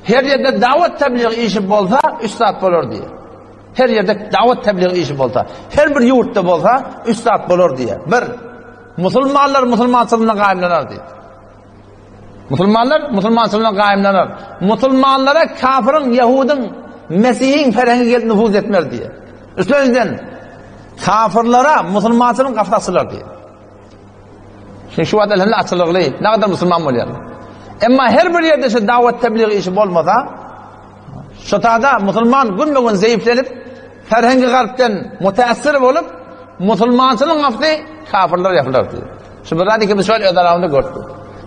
Her ýerde dawat tebliğ işi bolsa, üç zat bolar diýýär. Her ýerde dawat tebliğ işi bolsa, her bir ýurtda bolsa, üç zat bolar diýýär. Bir, musulmanlar musulmançylygynda gaýymlanar diýýär. Musulmanlar musulmançylygynda gaýymlanar. Musulmanlara kafiriň, ýahudyň, mesihiň ferhengi gelip nüfuz etmez diýýär. Üçünjiden, kafirlara musulmançylygyň gapysy açylar diýýär. Çünki şu wagt elhamdülillah açylygly, ne kadar musulman bolýar. Emma her bir ýerde şu dawat tebliğ işi bolmasa, şu tada musulman gün-gün zeýiflenip, ferhengi garpdan müteessir bolup, musulmançylygyň gapysy kafirler ýapylar diýýär. Şu bir zat ikimiz şol öz aramyzda gördük.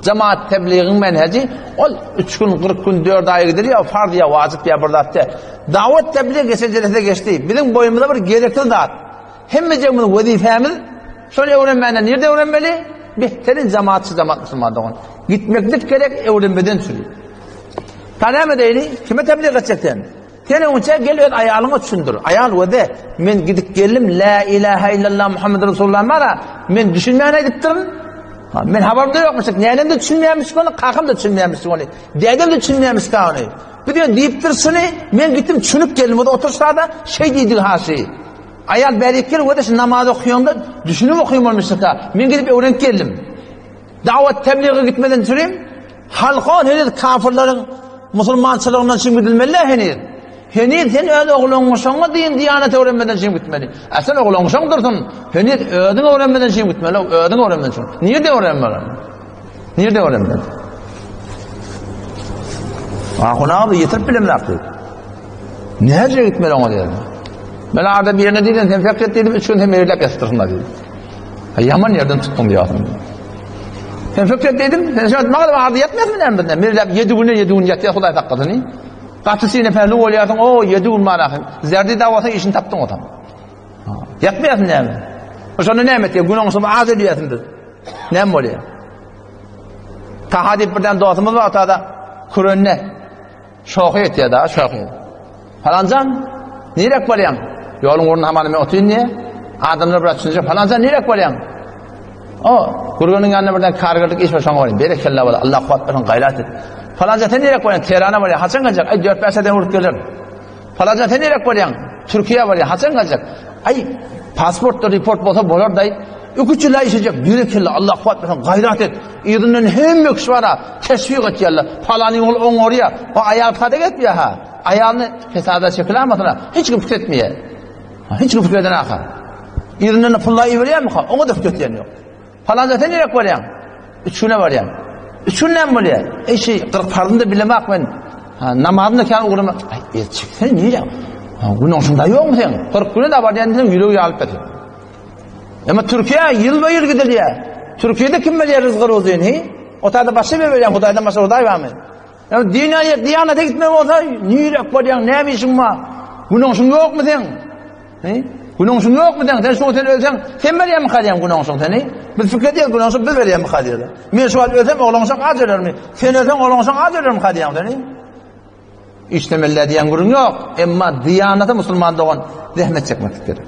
Cemaat tebliğiň menheji ol 3 gün, 40 gün, 4 aý gider ýa farz ýa wajyp ýa bir zat däl. Dawat tebliğ geçen jelese geçdi. Biziň boýumyza bir gerekli zat. Hemmejigimiz wezipemiz şony öwrenmäne nirde öwrenmeli? Behterin cemaatçy cemaat musulman dogan. Gitmeklik gerek öwrenmeden çüri. Ta näme deýli? Kime tebliğ etjek sen? Sen öňçe gel öz aýalyňa düşündir. Aýal wede, men gidip geldim, la ilaha illallah Muhammed Resulullah mara, men düşünmän aýdypdyryn. Men habarymda ýokmuşdyk. Nänem de düşünmeýärmiş ony, kakam da düşünmeýärmiş ony. Dädem de düşünmeýärmiş ony. Bir gün diýipdir şuny, men gitdim çünüp geldim. O da oturşada şey diýdi haşy. Aýal bärik gel wede şu namaz okaýanda düşünip okaýyn bolmuşdyk. Men gidip öwrenip geldim. Dawat tebliğe gitmeden süreyim. Halka heniz kafirleriň musulmançylygyndan çyn gidilmeli heniz. Heniz sen öz ogluňyşyňa din diýanet öwrenmeden çyn gitmeli. A sen ogluňyşyň dursun. Heniz özüň öwrenmeden çyn gitmeli. Özüň öwrenmeden çyn. Nirde öwrenmeli? Nirde öwrenmeli? Ahun abi ýetirip bilemzak diýdi. Näce gitmeli oňa diýdi. Men arada birine diýdim, sen fekret diýdim, üç gün sen meýirläp ýatypdyrsyň diýdi. Ýaman ýerden tutduň diýýärsiň. Sen fikret diýdim, sen şo maňa ardy ýatmaýarsyň näme bizden? Mirläp 7 güne 7 gün ýatýar Hudaý saklasyn. Gaty sine pähli bolýarsyň, o 7 gün bar ahym. Zerdi dawasy işini tapdyň otam. Ýatmaýarsyň näme? Şonda näme etýär? Gün oňsa az edýärsiň biz. Näme bolýar? Taha diýip birden dostumyz bar tada kürende. Şohy etýär da, şohy. Falanjan, nirek barýaň? Ýoluň ugrunda hamana men otyryn diýe. Adamlar biraz düşünjek, falanjan nirek barýaň? O, Gürgeniň ýanynda birden kargirlik iş bar, şoňa barýan. Berekella bala, Allah kuwwat bersin, gaýrat et. Falanjan sen nirek barýaň? Tehrana barýan. Haçan geljek? Aý, 4-5 aýdan urup gelerin. Falanjan sen nirek barýaň? Türkiýä barýan. Haçan geljek? Aý, pasportda report bolsa bolar daý. Üç ýyl işlejek, berekella, Allah kuwwat bersin, gaýrat et. Yzyndan hemme kişi bara teşwik etýärler. Palanyň ogly oňarýar. O aýal sada etmeýär ha. Aýalyny fesada çekilämasyna hiç kim pikir etmeýär. Hiç kim pikir eden aha. Yzyndan pullar iberýärmi ha? Oňa da pikir etýän ýok. Palanja sen nerek barýaň? Üç güne barýan. Üç gün näme bolýar? Eý şi 40 parzyny da bilemak men. Ha, namazyny da kän ugrama. Aý, el çeksen nire? Ha, günüň şunda ýokmy sen? 40 güne de barýan diýseň ýüregi ýalyp ýatyr. Emma Türkiýä ýylba ýyl gidilýär. Türkiýede kim bilýär rızgy ruzyny? O taýda başga bir berýän Hudaýdan başga Hudaý barmy? Ýa dünýä diýanete gitmek bolsa, nirek barýaň, näme işiň bar? Günäňşiň ýokmy seň? He? Günäňşiň ýokmy seň? Sen şu sen ölseň, sen berýärmi kalýaň günäňşiň seni? Biz pikir edýäris, günäňşiň biz berýärmi kalýar. Men şu wagt ölsem, oglanşak aç ölermi? Sen ölseň, oglanşak aç ölermi kalýaň seni? Işlemeli diýen gürrüň ýok. Emma diýanete musulman dogan zähmet çekmek gerek.